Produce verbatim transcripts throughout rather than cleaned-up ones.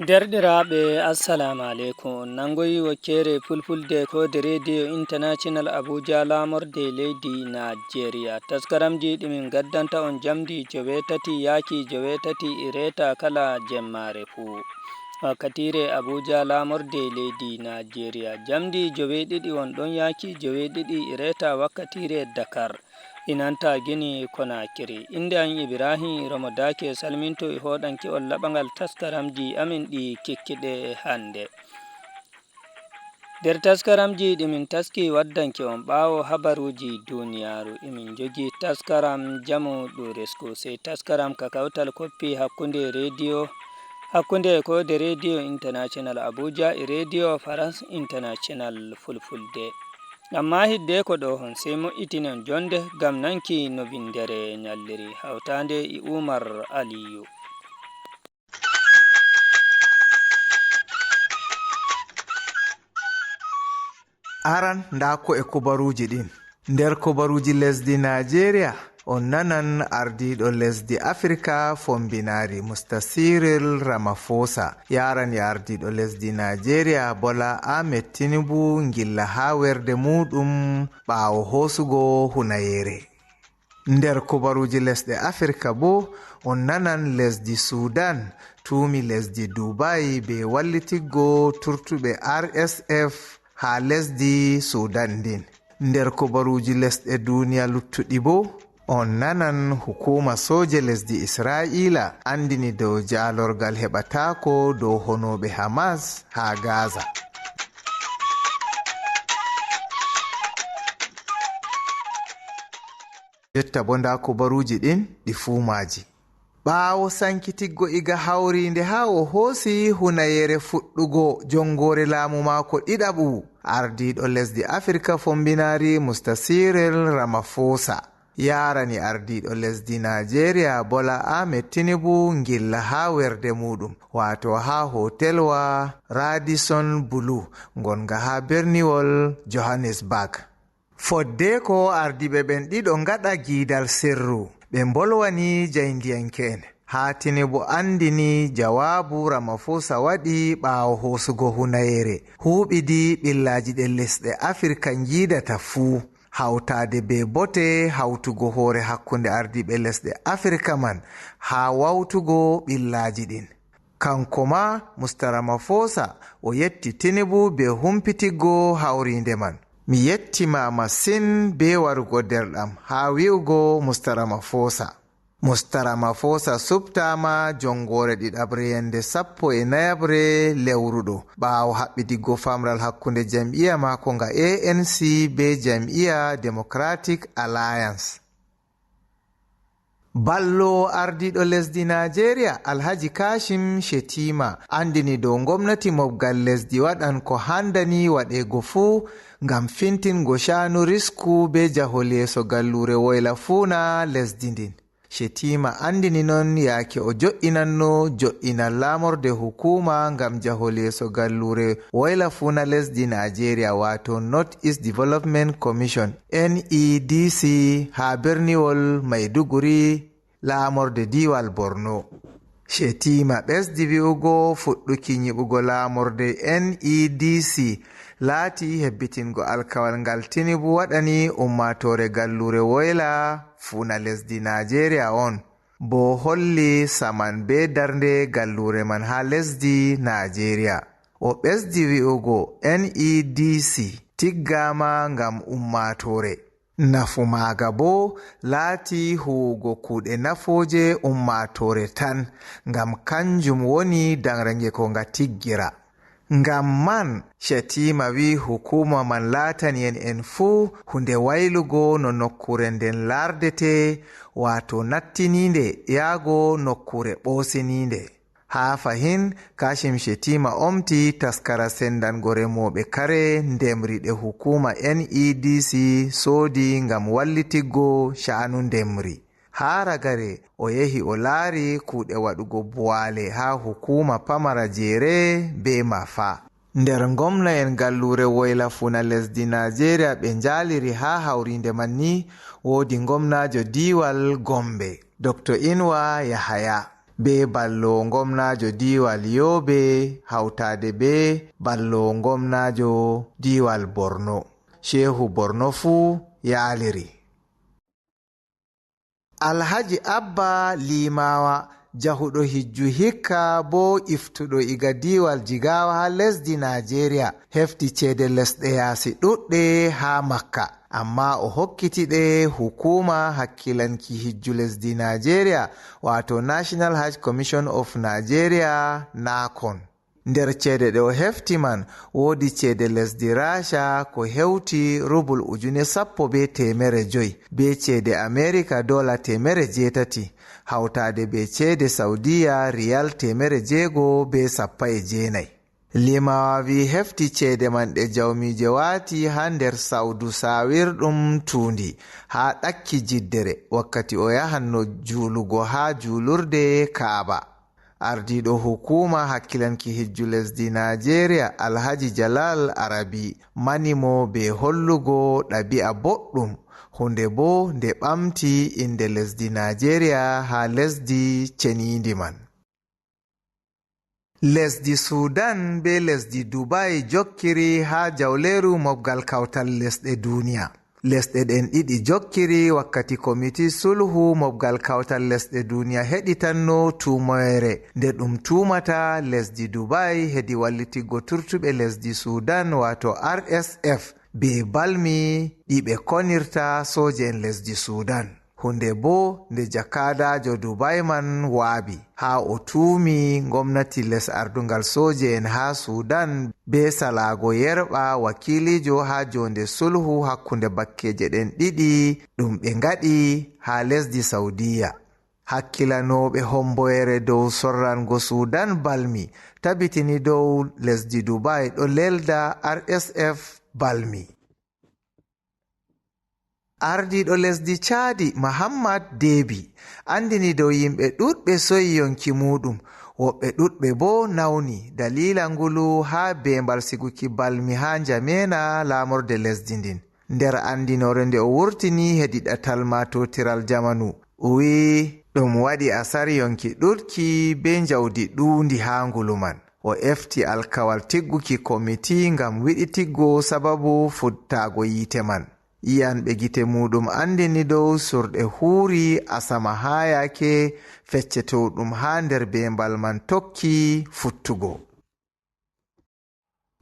Derɗiraaɓe, assalamu aleykum. On nangoyi wokkeere Fulfulde ko de Rediyo International Abuja, laamorde leydi Najeriya. Taskaramji ɗi min gaddanta on jamdi joweetati yaaki joweetati e reeta kala jemmaare fuu. Wakkatiire Abuja, laamorde leydi Najeriya. Jamdi joweeɗiɗi on ɗon yaaki joweeɗiɗi e reeta wakkatiire Dakar. Inanta Gini Konakiri. Innde am Ibrahim Romo Dake, salminto e hoɗanki on laɓangal taskaramji amin ɗi kikkiɗe hannde. Nder taskaramji ɗi min taski waddanki on ɓaawo habaruuji duniyaaru, emin njogi taskaram Jamu ɗo Resku, sey taskaram ka kawtal koppi hakkunde rediyo, hakkunde ko de Rediyo International Abuja e Rediyo France International Fulfulde. Amma hidde ko ɗo hon, sey moƴƴitinen jonde ngam nanki no winndere ñalliri, hawtaande e Umar Aliyu. Aran, ndaa ko e kubaruuji ɗin. Nder kubaruuji lesdi Najeriya, on nanan ardiiɗo lesdi Afirka Fombinaari, Musta Cyril Ramaphosa, yaarani ardiiɗo lesdi Najeriya, Bola Ahmed Tinubu, ngilla haa werde muuɗum ɓaawo hoosugo hunayeere. Nder kubaruuji lesɗe Afirka boo, on nanan lesdi Sudan tuumi lesdi Dubai bee wallitiggo turtuɓe R S F haa lesdi Sudan ndin. Nder kubaruuji lesɗe duniya luttuɗi boo, on nanan hukuuma sooje lesdi Isra'iila anndini dow jaalorgal heɓataako dow honooɓe Hamas haa Gaza. Jotta boo, ndaa kubaruuji ɗin ɗi fuu maaji. Ɓaawo sankitiggo iga hawriinde haa o hoosi hunayeere fuɗɗugo jonngoore laamu maako ɗiɗaɓu, ardiiɗo lesdi Afirka Fombinaari, Musta Cyril Ramaphosa, yaarani ardiiɗo lesdi Najeriya, Bola Ahmed Tinubu, ngilla haa werde muuɗum, waato haa hotelwa Radisson Blu, ngonga haa berniwol Johannesburg. Fodde ko ardiiɓe ɓen ɗiɗo ngaɗa giidal sirru, ɓe mbolwani jaayndiyanke'en. Haa Tinubu anndini jawaabu Ramaphosa waɗi ɓaawo hoosugo hunayeere, huuɓidi ɓillaaji ɗe lesɗe Afirka ngiidata fuu, hawtaade bee bote hawtugo hoore hakkunde ardiiɓe lesɗe Afirka man haa wawtugo ɓillaaji ɗin. Kanko maa, Musta Ramaphosa, o yetti Tinubu bee humpitiggo hawriinde man. "Mi yetti ma masin bee warugo derɗam," haa wi'ugo Musta Ramaphosa. Musta Ramaphosa suɓtaama jonngoore ɗiɗaɓre yannde sappo e nayaɓre lewru ɗo, ɓaawo haɓɓidiggo famral hakkunde jam'iya maako nga A N C bee jam'iya Democratic Alliance. Ballo ardiiɗo lesdi Najeriya, Alhaji Kashim Shettima, anndini dow ngomnati mobgal lesdi waɗan ko handani waɗeego fuu ngam fintingo sha'anu risku bee jahol yeeso galluure woyla fuuna lesdi ndin. Shettima anndini non yaake o jo'inanno jo'inal laamorde hukuuma ngam jahol yeeso galluure woyla fuuna lesdi Najeriya, waato North East Development Commission, N E D C, haa berniwol Maiduguri, laamorde diiwal Borno. Shettima ɓesdi wi'ugo fuɗɗuki nyiɓugo laamorde N E D C laati hebbitingo alkawal ngal Tinubu waɗani ummaatoore galluure woyla fuuna lesdi Najeriya on, bo holli saman bee darnde galluure man haa lesdi Najeriya. O ɓesdi wi'ugo N E D C tiggaama ngam ummaatoore. Nafu maaga boo laati huwugo kuuɗe nafooje ummaatoore tan, ngam kanjum woni daŋre nge ko nga tiggira. Ngam man, Shettima wi'i hukuuma man laatani en, en fuu huunde waylugo no nokkuure nden laardete, waato nattiniinde yaago nokkuure ɓoosiniinde. Haa fahin, Kashim Shettima omti taskara sendango remooɓe kare ndemri ɗe hukuuma N E D C soodi ngam wallitiggo sha'anu ndemri. Haa ragare, o yehi o laari kuuɗe waɗugo buwaale haa hukuuma pamara jeere bee mafa. Nder ngomna'en galluure woyla fuuna lesdi Najeriya ɓe njaaliri haa hawriinde man ni, woodi ngomnaajo diiwal Gombe, Doktor Inuwa Yahaya. bee balloowo ngomnaajo diiwal Yoobe, hawtaade bee balloowo ngomnaajo diiwal Borno. Shehu Borno fuu yaaliri. Alhaji Abba Limawa, jahuɗo hijju hikka boo iftuɗo iga diiwal Jigawa haa lesdi Naajeeriya, hefti ceede lesɗe yaasi ɗuɗɗe haa Makka, ammaa o hokkiti ɗe hukuuma hakkilanki hijju lesdi Naajeeriya, waato National Hajj Commission of Nigeria, nakon. Nder ceede ɗe o hefti man, woodi ceede lesdi Raasha ko hewti rubul ujune sappo bee teemere joy, bee ceede Ameerika doola teemere jeetati, hawtaade bee ceede Sawdiya riyal teemere jeego bee sappo e jeenay. Limawa wi'i hefti ceede man ɗe jawmiije waati haa nder sawdu saawirɗum tuundi, haa ɗakki jiddere, wakkati o yahanno juulugo haa juulurde Kaaba. Ardiiɗo hukuuma hakkilanki hijju lesdi Naajeeriya, Alhaji Jalal Arabi, mani mo bee hollugo ɗabi'a boɗɗum, huunde boo nde ɓamti innde lesdi Naajeeriya haa lesdi ceniindi man. Lesdi Suudan bee lesdi Dubai jokkiri haa jawleeru mobgal kawtal lesɗe duniya. Lesɗe ɗen ɗiɗi jokkiri wakkati Komiti Sulhu Mobgal Kawtal Lesɗe Duniya heɗitanno tuumoyre nde ɗum tuumata lesdi Dubai hedi wallitiggo turtuɓe lesdi Suudan, waato R S F, bee balmi ɗi ɓe konirta sooje'en lesdi Suudan. Huunde boo nde jakaadaajo Dubai man waabi, haa o tuumi ngomnati les ardungal sooje'en haa Suudan bee salaago yerɓa wakiiliijo haa joonde sulhu hakkunde bakkeeje ɗen ɗiɗi ɗum ɓe ngaɗi haa lesdi Sawdiya. Hakkilanooɓe homboyere dow sorrango Suudan balmi tabitini dow lesdi Dubai ɗo lelda R S F balmi. Ardiiɗo lesdi Caadi, Mahammad Debi, anndini dow yimɓe ɗuuɗɓe soyi yonki muuɗum, woɓɓe ɗuuɗɓe boo nawni daliila ngulu haa beembal siguki balmi haa Njameena, laamorde lesdi ndin. Nder anndinoore nde o wurtini hedi ɗatal maatotiral jamanu, o wi'i ɗum waɗi asar yonki ɗuuɗki bee njawdi ɗuundi haa ngulu man. O efti alkawal tigguki komiti ngam wiɗitiggo sababu futtaago yiite man. Yi'anɓe gite muuɗum anndini dow surɗe huuri asama haa yaake feccetooɗum haa nder beembal man tokki futtugo.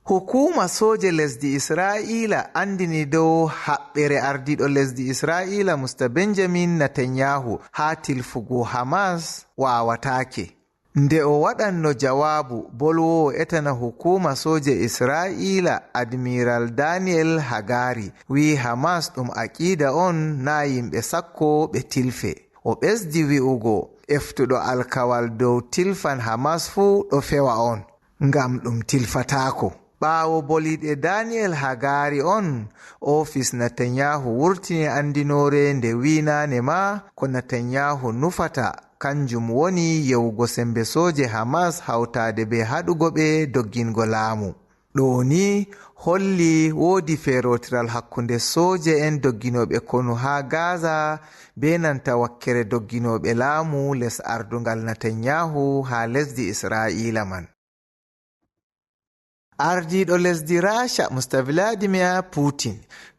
Hukuuma sooje lesdi Isra'iila anndini dow haɓɓere ardiiɗo lesdi Isra'iila Musta Benjamin Netanyahu haa tilfugo Hamas waawataake. Nde o waɗanno jawaabu, bolwoowo etana hukuuma sooje Isra'iila, Admiral Daniel Hagari, wi'i Hamas ɗum aqiida on, naa yimɓe sakko ɓe tilfe. O ɓesdi wi'ugo, eftuɗo alkawal dow tilfan Hamas fuu ɗo fewa on, ngam ɗum tilfataako. Ɓaawo boliiɗe Daniel Hagari on, ofis Netanyahu wurtini anndinoore nde wi'i naane ma ko Netanyahu nufata kanjum woni yewugo sembe sooje Hamas hawtaade bee haɗugo ɓe doggingo laamu. Ɗo ni holli woodi feerootiral hakkunde sooje'en dogginooɓe konu haa Gaza bee nanta wakkere dogginooɓe laamu les ardungal Netanyahu haa lesdi Isra'iila man. Ardiiɗo lesdi Raasha, Musta Vladimir Putin,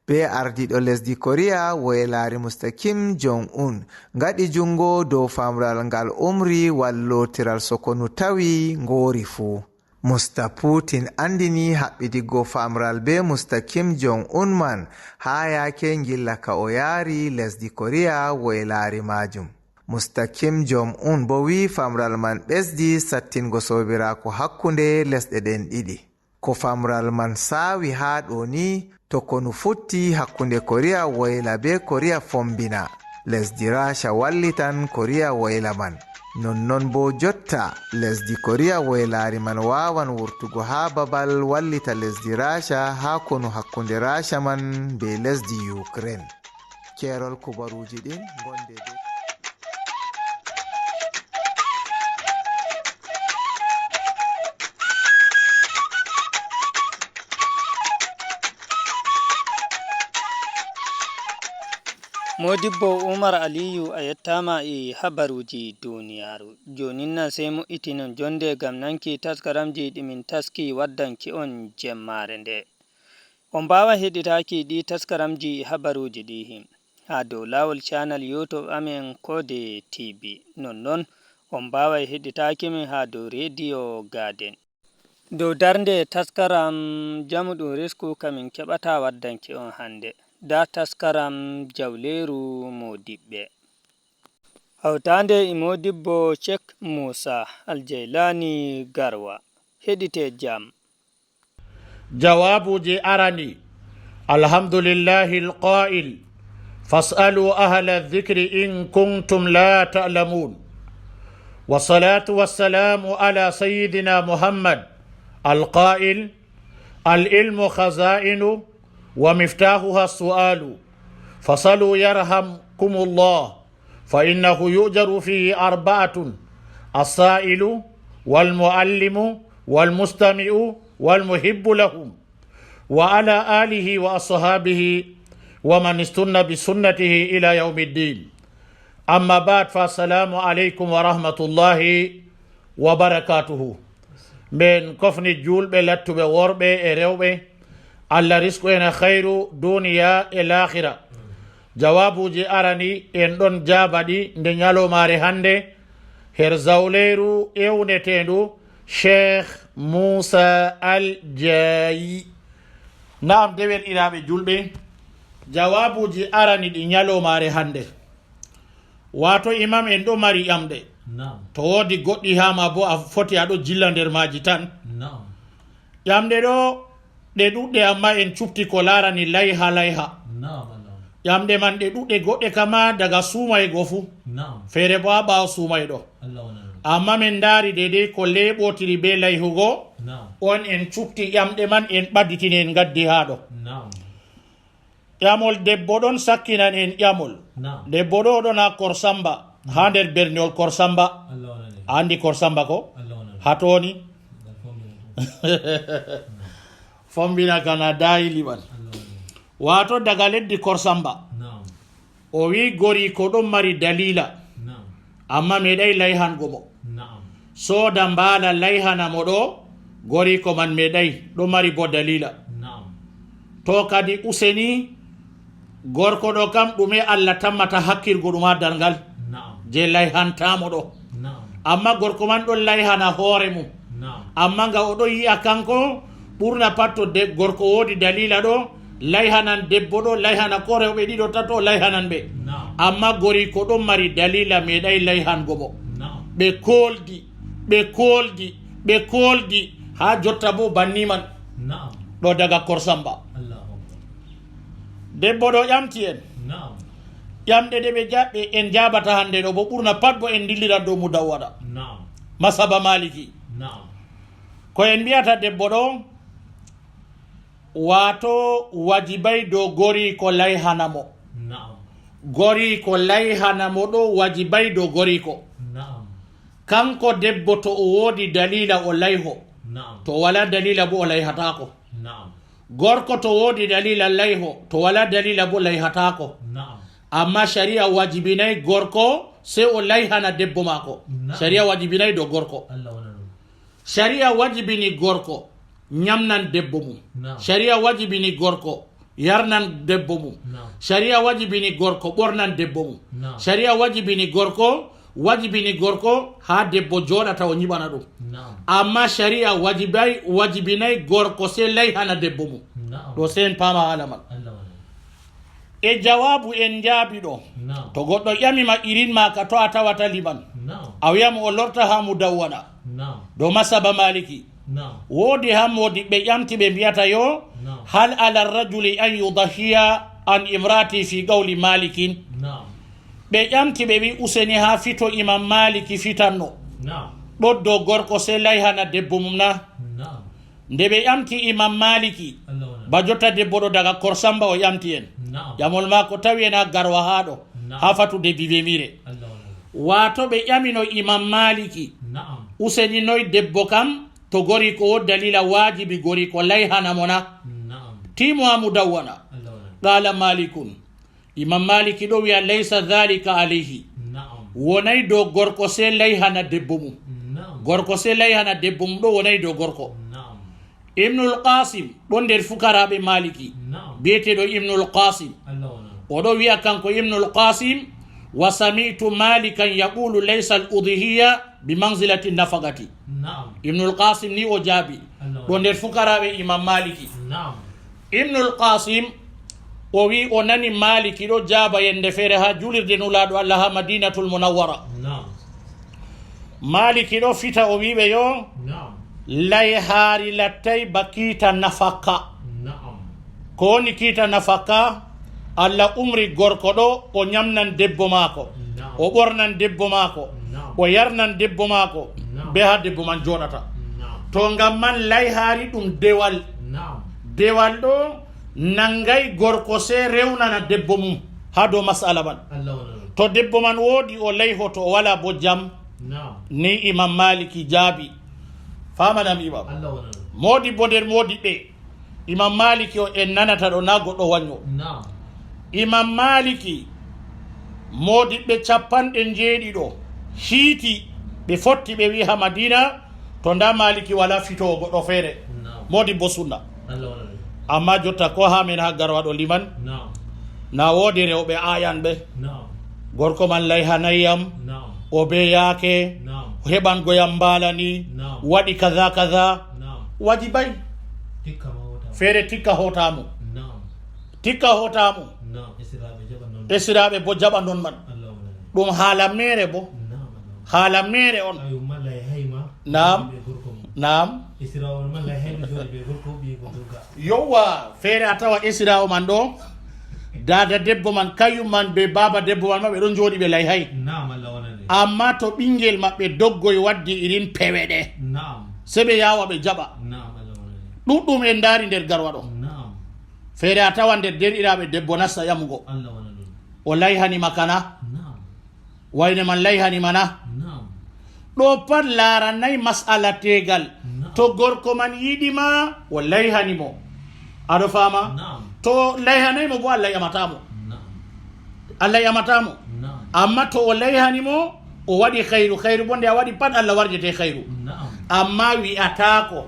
bee ardiiɗo lesdi Koriya Woylaari, Musta Kim Jong-un, ngaɗi juŋngo dow famral ngal umri wallootiral sokonu tawi ngoori fuu. Musta Putin anndini haɓɓidiggo famral bee Musta Kim Jong-un man haa yaake ngilla ka o yaari lesdi Koriya Woylaari maajum. Musta Kim Jong-un boo wi'i famral man ɓesdi sattingo soobiraaku hakkunde lesɗe ɗen ɗiɗi. Ko famral man saawi haa ɗo ni, to konu futti hakkunde Koriya Woyla bee Koriya Fombina, lesdi Raasha wallitan Koriya Woyla man. Nonnon boo jotta, lesdi Koriya Woylaari man waawan wurtugo haa babal wallita lesdi Raasha haa konu hakkunde Raasha man bee lesdi Ukraine. Keerol kubaruuji ɗin, ngonde bee Moodibbo Umar Aliyu, a yettaama e habaruuji duniyaaru. Joonin na sey moƴƴitinon jonnde ngam nanki taskaramji ɗi min taski waddanki on jemmaare nde. On mbaaway heɗitaaki ɗi taskaramji habaruuji ɗi haa dow laawol channel YouTube amen Koode T V. Nonnon, on mbaaway heɗitaaki min haa dow Radio Garden. Dow darnde taskaram Jamu ɗum Risku ka min keɓata waddanki on hannde. Ndaa taskaram Jawleeru Moodiɓɓe. Hawtaande e Moodibbo Cheikh Muusa Aljaylani Garwa. Heɗitee jam. Jawaabuuji arani. Alhamdulillahi alqaa'il, "Fas'alu ahla dhikri in kuntum la ta'lamun." Wassalatu wassalamu ala sayyidina Muhammad alqaa'il, "Al-ilmu khaza'inu wa miftahuha su'alu. Fasalu yarhamkumullah." فإنه يؤجر فيه أربعة: السائل والمعلم والمستمع والمحب لهم، وعلى آله وأصحابه ومن استن بسنته إلى يوم الدين. أما بعد، فالسلام عليكم ورحمة الله وبركاته. Min kofni juulɓe lattuɓe worɓe e rewɓe, Allah risku en khayru duniya e laakhira. Jawaabuuji arani en ɗon jaaba ɗi nde nyaloomaare hannde, her zawleeru ewneteendu Cheikh Muusa Aljaayi. Naam, dewerɗiraaɓe juulɓe, jawaabuuji arani ɗi nyaloomaare hannde. Waato imam en ɗo mari ƴamɗe. Naam. To woodi goɗɗi haa ma bo a foti a ɗo jilla nder maaji tan. Naam. Ƴamɗe ɗo ɗe ɗuɗɗe, amma en cufti ko laarani layha layha. Naam, Allah. Ƴamɗe man ɗe ɗuɗɗe, goɗɗe kama daga suumaygo fu. Naam. Feere bo haa ɓaawo suumayɗo. Allah wonana ɗum. Amma min ndaari deydey ko leeɓotiri be layhugo. Naam. On en cufti ƴamɗe man en ɓadditini en ngaddi haa ɗo. Naam. Ƴamol debbo ɗon sakkinan en ƴamol. Naam. Debbo ɗo ɗon haa Korsamba, haa nder berniwol Korsamba. Allah wonane. A anndi Korsamba ko? Allah wonane. Haa tooni? Ngal fombina ko. Fombina kana daayi liɓal. Allah wonane. Waato daga leddi Korsamba. Naam. O wi'i goriiko ɗon mari daliila. Naam. Amma meeɗay layhango mo. Na'am. Sooda mbaala layhana mo ɗo, goriiko man meeɗay, ɗo mari bo daliila. Na'am. To kadi useni, gorko ɗo kam ɗume Allah tammata hakkirgo ɗum haa darngal? Na'am. Je layhanta mo ɗo. Na'am. Amma gorko man ɗon layhana hoore mum. Na'am. Amma nga o ɗon yi'a kanko, ɓurna pat to de-, gorko woodi daliila ɗo, layhanan debbo ɗo, layhana ko rewɓe ɗiɗo tato, layhanan ɓe. Na'am. Amma goriiko ɗon mari daliila meeɗay layhango mo. Na'am. Ɓe kooldi, ɓe kooldi, ɓe kooldi, haa jotta bo banni man. Na'am. Ɗo daga Korsamba. Allahu Akbar. Debbo ɗo ƴamti en. Na'am. Ƴamɗe ɗe ɓe jaɓɓe en jaabata hannde ɗo bo ɓurna pat bo en dilliran dow Mudawwana. Na'am. Masaba Maliki. Na'am. Ko en mbi'ata debbo ɗo, waato wajibay dow goriiko layhana mo. Na'am. Goriiko layhana mo ɗo wajibay dow goriiko. Na'am. Kanko debbo to o woodi daliila o layho. Na'am. To o walaa daliila bo o layhataako. Na'am. Gorko to woodi daliila layho, to walaa daliila bo layhataako. Na'am. Amma shari'a wajibinay gorko sey o layhana debbo maako. Na'am. Shari'a wajibinay dow gorko. Allah wona ɗum. Shari'a wajibini gorko nyamnan debbo mum. Na'am. Shari'a wajibini gorko yarnan debbo mum. Na'am. Shari'a wajibini gorko ɓornan debbo mum. Na'am. Shari'a wajibini gorko, wajibini gorko haa debbo jooɗata o nyiɓana ɗum. Na'am. Amma shari'a wajibay-, wajibinay gorko sey layhana debbo mum. Na'am. Ɗo sey en paama haala man. Allah wona. E jawaabu en njaabi ɗo. Na'am. To goɗɗo ƴami ma irin maaka to a tawata liman. Na'am. A wi'a mo o lorta haa Mudawwana. Na'am. Dow masaba Maliki. Na'am. Woodi haa moodiɓɓe ƴamti ɓe mbi'ata yo, na'am, "Hal ala rajuli an yudahiya an imrati fi qawli Malikin?" Na'am. Ɓe ƴamti ɓe wi'i useni haa fito Imam Maliki fitanno. Na'am. Ɗo dow gorko sey layhana debbo mum na? Na'am. Nde ɓe ƴamti Imam Maliki, Allah wona. Ba jotta debbo ɗo daga Korsamba o ƴamti en. Na'am. Ƴamol maako tawi en haa Garwa haa ɗo, na'am, haa fatude Bibemire. Allah wona. Waato ɓe ƴamino Imam Maliki, na'am, useni noy debbo kam to goriiko o daliila waajibi goriiko layhana mo na? Na'am. Tiimo haa Mudawwana. Allah wona. Qala Malikun. Imam Maliki ɗo wiya, "Laysa dhalika alayhi." Naam. Wonay dow gorko sey layhana debbo mum. Naam. Gorko sey layhana debbo mum ɗo wonay dow gorko. Naam. Ibnul Qasim ɗon nder fukaraaɓe Maliki. Naam. Biyeteeɗo Ibnul Qasim. Allah wona. O ɗo wiya kanko Ibnul Qasim, "Wa sami'tu Malikan yaqulu laysa al-udhiya bi manzilati nafaqati." Naam. Ibnul Qasim ni o jaabi. Allah wona. Ɗo nder fukaraaɓe Imam Maliki. Naam. Ibnul Qasim o wi o nani Maliki ɗo jaaba yende feere ha julirde Nulaaɗo Allah ha Madinatul Munawwara. Naam. Maliki ɗo fita o wi ɓe yo, naam, layhaari lattay ba kiita nafaka. Naam. Ko woni kiita nafaka? Allah umri gorko ɗo o ñamnan debbo maako, naam, o ɓornan debbo maako, naam, o yarnan debbo maako, naam, be ha debbo man jooɗata. Naam. To ngam man layhaari ɗum dewal. Naam. Dewal ɗo nangay gorko sey rewnana debbo mum ha dow masala man. Allah wona ɗum. To debbo man woodi o layhoto, o wala bo jam. Naam. Ni Imam Maliki jaabi. Famanam Imam. Allah wona ɗum. Moodibbo nder moodibɓe. Imam Maliki o en nanata ɗo, na goɗɗo wanyo. Naam. Imam Maliki, moodibɓe capanɗe njeeɗiɗo hiiti, ɓe fotti, ɓe wi ha Madina, to nda Maliki wala fitowo goɗɗo feere. Naam. Moodibbo sunna. Allah wona ɗum. Amma jotta ko ha men ha Garwa ɗo liman. Naam. Na woodi rewɓe ayanɓe. Naam. Gorko man layhanay yam. Naam. O be yaake. Naam. O heɓan goyam mbaala ni. Naam. Waɗi kaza kaza. Naam. Waji bay. Tikka ma hota mo. Feere tikka hota mo. Naam. Tikka hota mo. Naam. Esiraaɓe jaɓa non. Esiraaɓe bo jaɓa non man. Allah wona ɗum. Ɗum haala mere bo. Naam, Allah wona. Haala mere on. Ayo, malla e hayma. Naam. Be gorko mo. Naam. Esiraawo on malla e hayma jooɗi be gorko ɓiyi ko dogga. Yowwa, feere a tawa esiraawo man ɗo, daada debbo man, kañum man be baaba debbo man ma ɓe ɗon jooɗi ɓe layhay. Naam, Allah wonani. Amma to ɓingel maɓɓe doggoy waddi irin pewe ɗe, naam, se ɓe yawa ɓe jaɓa. Naam, Allah wonani. Ɗuɗɗum en ndaari nder Garwa ɗo. Naam. Feere a tawa nder derɗiraaɓe debbo nasta ƴamugo. Allah wonani. O layhani ma kana. Naam. Wayne man layhani mana. Naam. Ɗo pat laaranay masala teegal. Naam. To gorko man yiɗi ma, o layhani mo. Aɗo faama? Naam. To layhanay mo bo, Allah ƴamata mo. Naam. Allah ƴamata mo. Naam. Amma to o layhani mo, o waɗi khayru. Khayru bo nde a waɗi pat, Allah warjete khayru. Naam. Amma wi'ataako,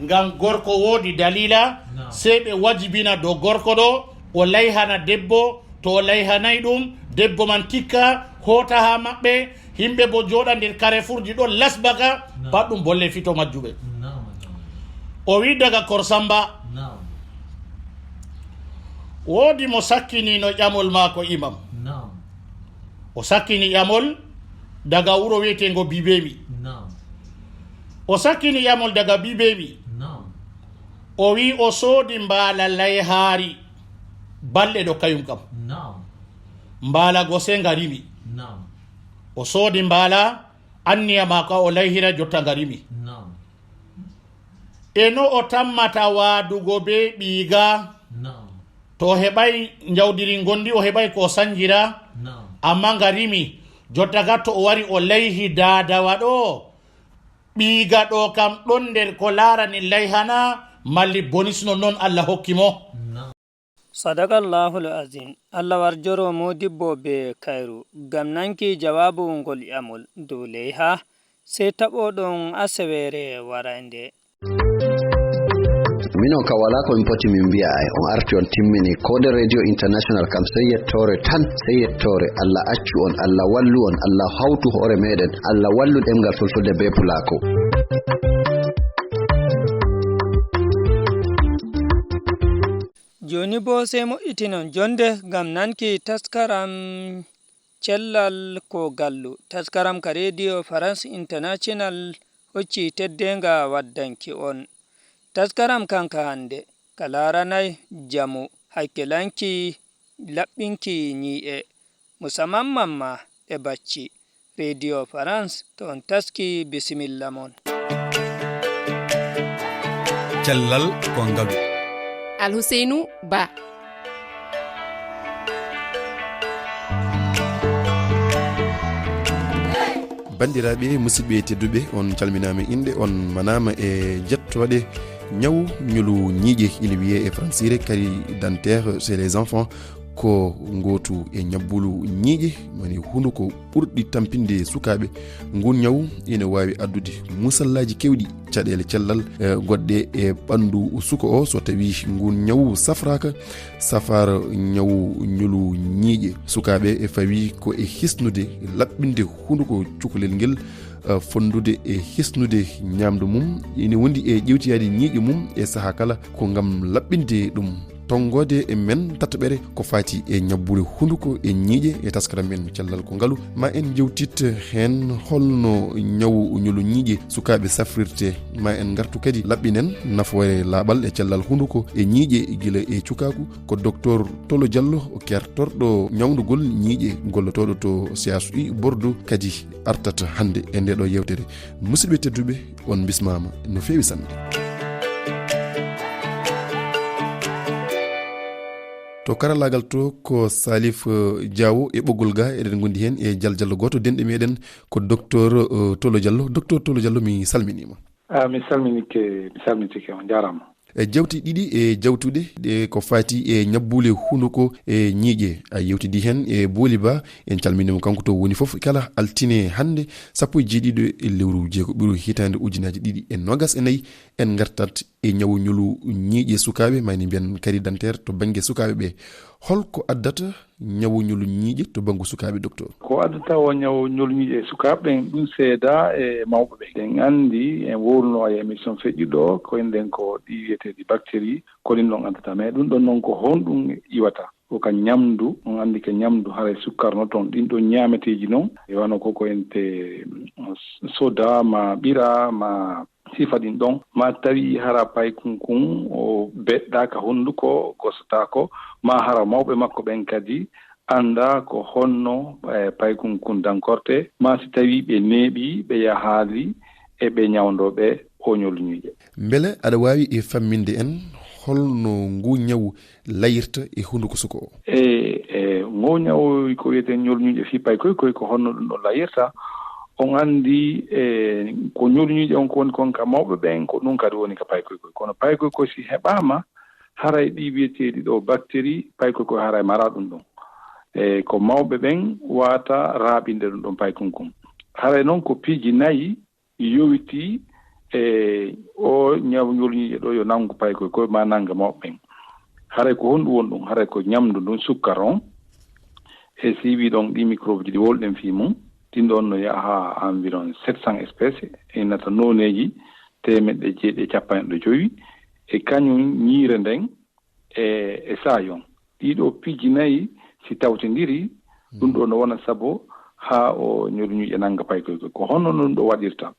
ngam gorko woodi dalila, naam, sey ɓe wajibina dow gorko ɗo, o layhana debbo, to o layhanay ɗum, debbo man tikka, hoota haa maɓɓe, yimɓe bo jooɗa nder karefuurji ɗon lasbaka, naam, pat ɗum bolle fito majjuɓe. Naam, naam. O wi daga Korsamba. Naam. Woodi mo sakkiniino ƴamol maako, imam. Naam. O sakkini ƴamol daga wuro wi'eteengo Bibemi. Naam. O sakkini ƴamol daga Bibemi. Naam. O wi o soodi mbaala layhaari. Balɗe ɗo kayum kam. Naam. Mbaala go sey nga rimi. Naam. O soodi mbaala, anniya maako o layhira, jotta nga rimi. Naam. E no o tammata waadugo be ɓiiga. Naam. To o heɓay njawdiri ngondi, o heɓay ko o sanjira. Naam. Amma nga rimi, jotta ga to o wari o layhi daadawa ɗo, ɓiiga ɗo kam ɗon nder ko laarani layhana, malli bonisno non Allah hokki mo. Naam. Sadakallahul azim. Allah warjoro modibbo be kayru. Ngam nanki jawaabu ngol ƴamol dow leyha, sey taɓoɗon aseweere waraynde. Minon ka wala ko min poti min mbi'a ay. On arti on timmini. Ko nde Radio International kam sey yettoore tan, sey yettoore. Allah accu on, Allah wallu on, Allah hawtu hoore meɗen, Allah wallu ɗemngal fulfulde be pulako. Jooni boo, sey moƴƴitinon jonde ngam nanki taskaram Cellal ko Gallu. Taskaram ka Rediyo Farans International hocci teddeenga waddanki on. Taskaram kan ka hannde, ka laaranay njamu, hakkilanki, laɓɓinki ñii'e, musamamman ma e bacci. Rediyo Farans, to on taski, bisimilla mon. Cellal ko ngalu. Alhuseynu Ba. Banndiraaɓe, musidɓe tedduɓe, on calminaama innde, on manaama e jettooɗe. Ñawu ñolu ñiiƴe ina wiyee e fransire carie dentaire chez les enfants. Ko ngootu e ñabbuli ñiiƴe, woni hunuko, ɓurɗi tampinde sukaaɓe. Ngun ñawu ina waawi addude musallaaji keewɗi, caɗeele cellal, eh, goɗɗe e ɓanndu suka o. So tawii ngun ñawu safraaka, safaara ñawu ñolu ñiiƴe sukaaɓe e fawii ko e hisnude laɓɓinde hunuko cukalel ngel, eh, fonndude e hisnude ñaamdu mum. Ina wondi e ƴeewtiyaade ñiiƴe mum e sahaa kala ko ngam laɓɓinde ɗum. Tonngoode e men tataɓere ko faati e ñabbuli hunuko e ñiiƴe e taskaram men cellal ko ngalu. Ma en njewtit heen holno ñawu ñolu ñiiƴe sukaaɓe safrirte. Ma en ngartu kadi laɓɓinen nafoore laaɓal e cellal hunuko e ñiiƴe gila e cukaaku. Ko Doktor Tolo Diallo, kertorɗo ñawndugol ñiiƴe, gollotooɗo to C H U Bordeaux, kadi artata hannde e ndeeɗo yeewtere. Musidɓe tedduɓe, on mbismaama no feewi sanne. To karallaagal to ko Salif, eh, Diawo e ɓoggol ga, eɗen ngondi heen e jal jallo gooto denɗe meɗen ko Doktor, eh, Tolo Diallo. Doktor Tolo Diallo, mi salminiima. Ah, mi salminike, mi salmitike, on njaaraama. E jawti ɗiɗi e jawtuɗe ɗe ko faati e ñabbuli hunuko e ñiiƴe. A yewtidi heen e Booli Ba, en calminiima kanko to woni fof kala altine hannde, sappo e jeeɗiɗo e lewru jeego ɓiru hitaande ujunaaji ɗiɗi e noogas e nayi, en ngartat e ñawu ñolu ñiiƴe sukaaɓe, mayni mbiyen carte d'identité to bannge sukaaɓe ɓe. Holko addata ñawu ñolu ñiiƴe to banngu sukaaɓe, Doktor? Ko addata o ñawu ñolu ñiiƴe e sukaaɓe ɓen, ɗum seedaa e mawɓe ɓen. Eɗen anndi, en wowluno e émission feƴƴuɗo, ko inɗen ko ɗi wiyeteeɗi bactérie, ko ɗin ɗon addata. Mais ɗum ɗon noon ko honɗum iwata? Ko ka ñamdu, on anndi ka ñamdu haray sukkarno toon. Ɗin ɗon ñaameteeji noon, e wano ko ko ente, mm, soda, ma ɓira, ma sifa ɗin ɗon, ma tawi hara paykun kun o beɗɗa ka hunduko, gosotaako, ma hara mawɓe makko ɓen kadi annda ko honno, eh, paykun kun dankorte, ma si tawi ɓe neeɓi, ɓe yahaali e ɓe ñawndo ɓe o ñolu ñiiƴe. Mbele aɗa waawi e famminde en holno ngu ñawu layirta e hunduko suka o? E, e, ngo ñawu ko wiyeten ñolu ñiiƴe fii paykoy koy, ko honno ɗum ɗon layirta? On anndi, e, ko ñolu ñiiƴe on ko woni kon ka mawɓe ɓen, ko ɗum kadi woni ka paykoy koy. Kono paykoy koy si heɓaama, haray ɗi wiyeteeɗi ɗo bactérie, paykoy koy haray mara ɗum ɗon. E, ko mawɓe ɓen waata raaɓinde ɗum ɗon paykun kun. Haray noon ko piiji nayi yowiti e o ñawu ñolu ñiiƴe ɗo yo nanngu paykoy koy ma nannga mawɓe ɓen. Haray ko honɗum woni ɗum? Haray ko ñamdu ndun, sukkar on. E si wii ɗon ɗi microbe ji ɗi wowluɗen fii mum, ɗin ɗon no yaha environ sept cents espèces, e nata nooneeji teemeɗɗe jeeɗiɗi e capanɗe jowi. E kañum ñiire nden e, e saayon. Ɗiɗo piiji nayi si tawtindiri, ɗum ɗo no wona sabu haa o ñolu ñiiƴe nannga paykoy koy. Ko honno ɗum ɗo waɗirta?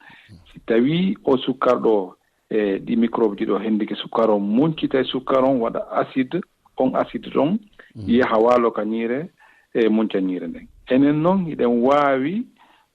Si tawii o sukkar ɗo, e, ɗi microbe ji ɗo hendike sukkar on, muncita e sukkar on, waɗa acide, on acide ɗon yaha waalo ka ñiire, e, munca ñiire nden. Enen noon, hiɗen waawi,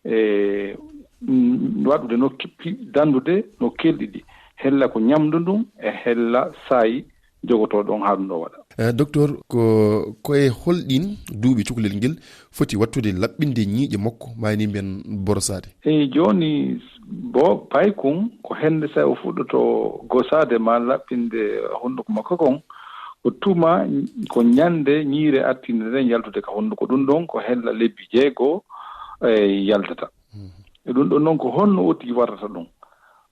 e, mm, waɗude no ki-, pi-, danndude no kelɗi ɗi. Hella ko ñamdu ndun e hella saayi jogotoo ɗon haa ɗum ɗo waɗa. Eh, docteur, ko, ko e holɗin duuɓi cukalel ngel foti wattude laɓɓinde ñiiƴe makko, maa ni mbiyen borosaade? Eyi, jooni, bo paykun, ko hende sa o fuɗɗoto gosaade maa laɓɓinde hunduko makko kon, ko tuma, ko ñande ñiire artinde nden yaltude ka hunduko. Ɗum ɗon ko hella lebbi jeego, eh, yaltata. E ɗum ɗon noon, ko honno o tigi wartata ɗum?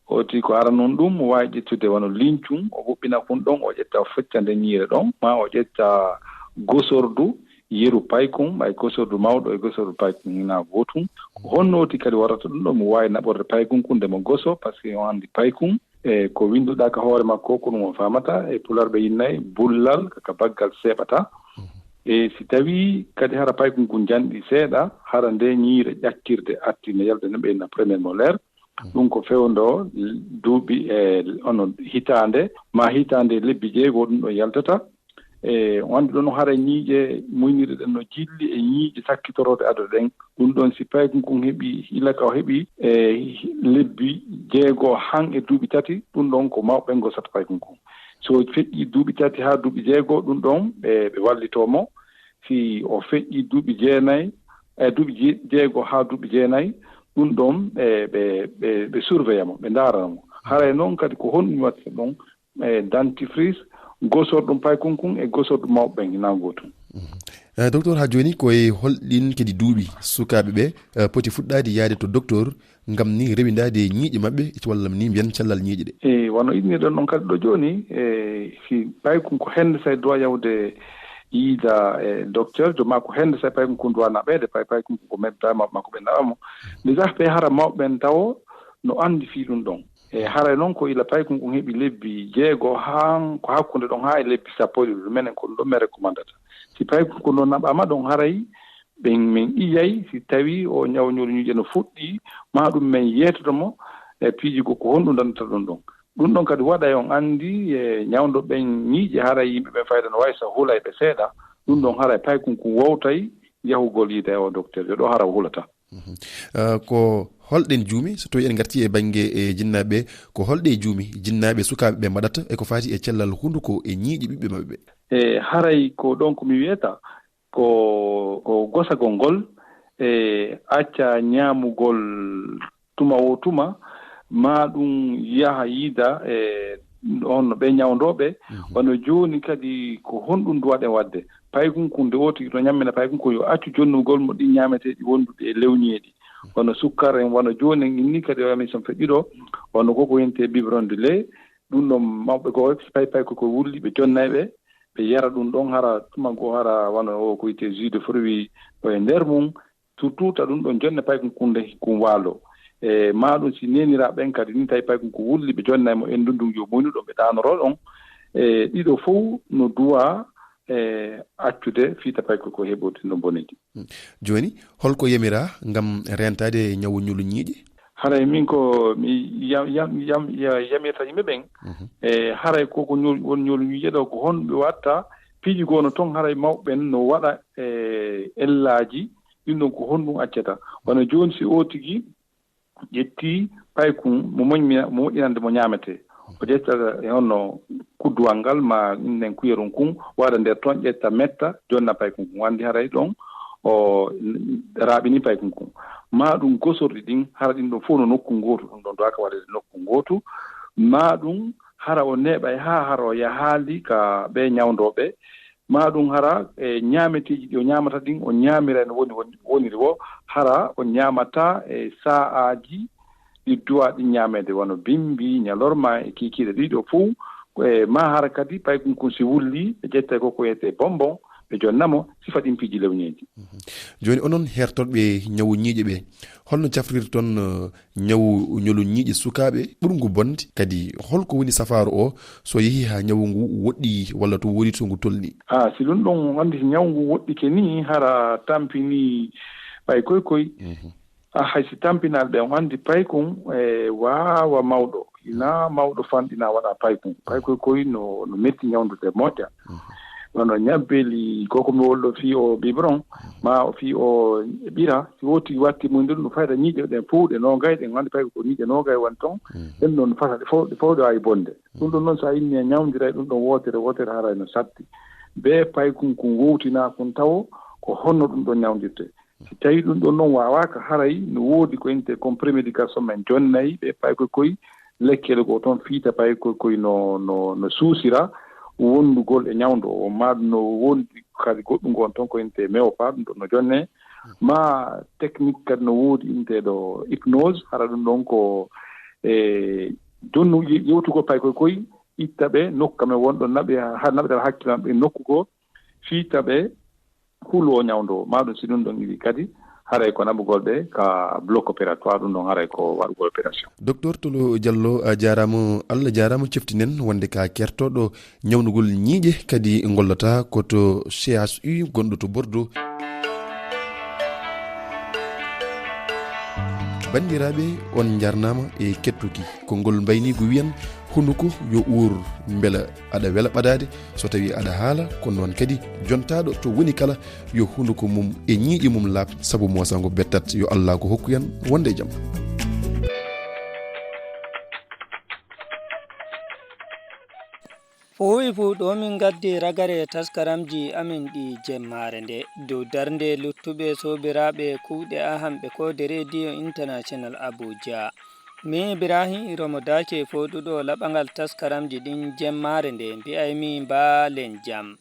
O tigi ko ara noon ɗum, o waawi ƴettude wano lincun, o huɓɓina kun ɗon, o ƴetta, o fecca nden ñiire ɗon, maa o ƴetta gosordu, yeru paykun, ɓay gosordu mawɗo e gosordu paykun hinaa gootun. Ko honno o tigi kadi wartata ɗum ɗon? Mo waawi naɓorde paykun kun nde mo goso, par ce que on anndi paykun, e ko winnduɗaa ka hoore makko, ko ɗum o faamata, e Pulaar ɓe innay bullal, ka, ka baggal seeɓata. E si tawii kadi hara paykun kun janɗi seeɗa, hara nde ñiire ƴakkirde arti ne yalta, ne ɓe inna premier molaire. Ɗum ko fewndo duuɓi e ono hitaande, ma hitaande lebbi jeego ɗum ɗo yaltata. E on anndi ɗon hara ñiiƴe muynirɗe ɗen no jilli e ñiiƴe sakkitorooɗe adada ɗen. Ɗum ɗon si paykun kun heɓi, ila ka o heɓi, e lebbi jeego han e duuɓi tati, ɗum ɗon ko mawɓe ɓen gosata paykun kun. So feƴƴi duuɓi tati haa duuɓi jeego, ɗum ɗon ɓe, ɓe wallitoo mo. Si o feƴƴi duuɓi jeenayi, e duuɓi je-, jeego haa duuɓi jeenayi, ɗum ɗon ɓe, ɓe, ɓe, ɓe surveilla mo, ɓe ndaarana mo. Haray noon kadi ko honɗum waɗata ɗum? E dentifrice, gosorɗum paykun kun e gosorɗum mawɓe ɓen hinaa gootum. Mhm. Eh, docteur, haa jooni, ko e holɗin kadi duuɓi sukaaɓe ɓe, eh, poti fuɗɗaade yahde to docteur ngam ni rewindaade ñiiƴe maɓɓe, walla ni mbiyen cellal ñiiƴe ɗe? E wano innirɗon ɗon kadi ɗo jooni, e si paykun ko hende say duwa yahude yiida e docteur, jo maa ko hende say paykun kun duwa naɓeede, pay paykun ko mebta ma, ma ko ɓe naɓa mo. Nde sah ɓe hara mawɓe ɓen tawo no anndi fii ɗum ɗon. E haray noon ko ila paykun kun heɓi lebbi jeego haa ko hakkunde ɗon haa e lebbi sappo e ɗiɗi, menen ko ɗum ɗon men recommandata. Si paykun kun ɗon naɓaama ɗon haray ɓen men iyay si tawi o ñaw ñolu ñiiƴe no fuɗɗi, maa ɗum men yeetoto mo e piiji goo ko honɗum dannata ɗum ɗon. Ɗum ɗon kadi waɗay on anndi e ñawndo ɓen ñiiƴe haray yimɓe ɓen fayda no wayi so hulay ɓe seeɗa. Ɗum ɗon haray paykun kun wowtay yahugol yiida e o docteur, yo ɗo hara o hulata. Mhm. Eh, ko holɗen juumi, so tawii en ngartii e bannge e jinnaaɓe, ko holɗe juumi jinnaaɓe sukaaɓe ɓe mbaɗata e ko faati e cellal hunduko e ñiiƴe ɓiɓɓe maɓɓe ɓe? E haray ko ɗon ko mi wiyata, ko, ko gosagol ngol, e acca ñaamugol tuma wo tuma, maa ɗum yaha yiida e on no ɓe ñawndooɓe. Mhm. Wano jooni kadi ko honɗum duwaɗen waɗde? Paykun kun nde wootigi to ñammina paykun kun yo accu jonnugol mo ɗin ñaameteeɗi wonduɗi e lewñeeɗi. Wano sukkar en, wano jooni en inni kadi o yami son feƴƴuɗo, wano ko ko wiyetee biberon de lait, ɗum ɗon mawɓe goo, si pay pay ko ko wulli ɓe jonnay ɓe, ɓe yara ɗum ɗon hara tuma goo hara wano o ko wiyetee jus de fruit o e nder mum, surtout ta ɗum ɗon jonne paykun kun nde kun waalo. E maa ɗum si neeniraaɓe ɓen kadi ni tawi paykun ko wulli ɓe jonnay mo en ndundun yo muynu ɗon ɓe ɗaanoro ɗon. E ɗiɗo fow no duwa e accude fii ta paykun ko heɓotinɗo mboneeji. Hmm. Jooni, holko yamiraa ngam reentaade ñawu ñolu ñiiƴe? Haray min ko mi yam, yam, yam, ya-, yamirta yimɓe ɓen. Mhm. E haray ko, ko ñol, won ñolu ñiiƴe ɗo ko honɓe watta piiji goo no ton haray mawɓe ɓen no waɗa e ellaaji ɗin ɗon ko honɗum accata. Wano jooni si o tigi ƴetti paykun mo moƴƴina-, mo moƴƴinande mo ñaametee. O ƴetta e honno kudduwal ngal ma innen kuyerun kun, waɗa nder ton, ƴetta metta, jonna paykun kun. Anndi haray ɗon o raaɓini paykun kun. Maa ɗum gosorɗi ɗin, hara ɗin ɗon fow no nokku ngootu, ɗum ɗon duwaka waɗeede nokku ngootu. Maa ɗum hara o neeɓay haa hara o yahaali ka ɓe ñawndooɓe. Maa ɗum hara e ñaameteeji ɗi o ñaamata ɗin, o ñaamira no woni, woni, woniri wo, hara o ñaamata e sa'aaji ɗi duwa ɗin ñaameede, wano bimbi, ñalorma e kiikiiɗe ɗiɗo fow. E maa hara kadi paykun kun si wulli, ɓe ƴetta ko ko wiyetee bonbon, ɓe jonna mo, sifa ɗin piiji lewñeeji. Mhm. Jooni onon hertorɓe ñawu ñiiƴe ɓe, holno cafrirton, eh, ñawu ñolu ñiiƴe sukaaɓe ɓurngu bonde, kadi holko woni safaaru o so yehii haa ñawu ngu woɗɗi walla to woodi to ngu tolni? Ah, si ɗum ɗon, anndi si ñawu ngu woɗɗike ni, hara tampini ɓay koy koy. Mhm. Ah, hay si tampinaaɗo ɓe, on anndi paykun e waawa mawɗo. Ina mawɗo fanɗina waɗa paykun. Paykoy koy no, no metti ñawndude moƴƴa. Mhm. Wano ñabbeli, koko mi wolɗo fii o biberon, ma o fii o ɓira, si woti watti mum, nden no fayda ñiiƴe ɗen fow ɗe noogay, ɗen anndi paykoy ko ñiiƴe noogay woni ton. Mhm. Ɗen noon fasa ɗe fow, ɗe fow ɗe waawi bonde. Ɗum ɗon noon, so a inni a ñawndiray ɗum ɗon wootere, wootere haray no satti. Be paykun kun wowtinaa kun tawo, ko honno ɗum ɗon ñawndirte? Si tawii ɗum ɗon noon waawaaka, haray no woodi ko innte comprimé ɗi ka so men jonnay ɓe paykoy koy lekkere goo toon fiita paykoy koy no, no, no suusira wondugol e ñawndo o, maa ɗum no wondi kadi goɗɗum ngon toon ko innte mewo paa ɗum ɗon no jonne, maa technique kadi no woodi innteeɗo hypnose, hara ɗum ɗon ko e jonnu ye-, yewtugol paykoy koy, itta ɓe nokku men wonɗon naɓe, ha naɓe tan hakkille maɓɓe nokku goo, fiita ɓe hulu o ñawndo o, maa ɗum si ɗum ɗon iwi kadi, haray ko naɓugol ɓe ka bloc opératoire, ɗum ɗon haray ko waɗugol opération. Docteur Tolo Diallo, a jaaraama, Allah jaaraama, ceftinen wonde ka kertooɗo ñawnugol ñiiƴe, kadi ngollata ko to C H U gonɗo to Bordeaux. Banndiraaɓe, on njarnaama e kettuki. Konngol mbayniigu wiyan, hunuko yo uur mbela aɗa wela ɓadaade, so tawii aɗa haala, ko noon kadi jontaaɗo to woni kala, yo hunuko mum e ñiiƴe mum laaɓ, sabu moosango bettat. Yo Allaahu hokku en wonde e jam. Fuu e fuu, ɗo min ngaddi ragare taskaramji amin ɗi jemmaare nde. Dow darnde luttuɓe soobiraaɓe kuuɗe ahan ɓe koode Radio International Abuja. Min Ibrahim Iromo Daake fooɗuɗo laɓangal taskaramji ɗin jemmaare nde, mbi'aymi mbaalen jam.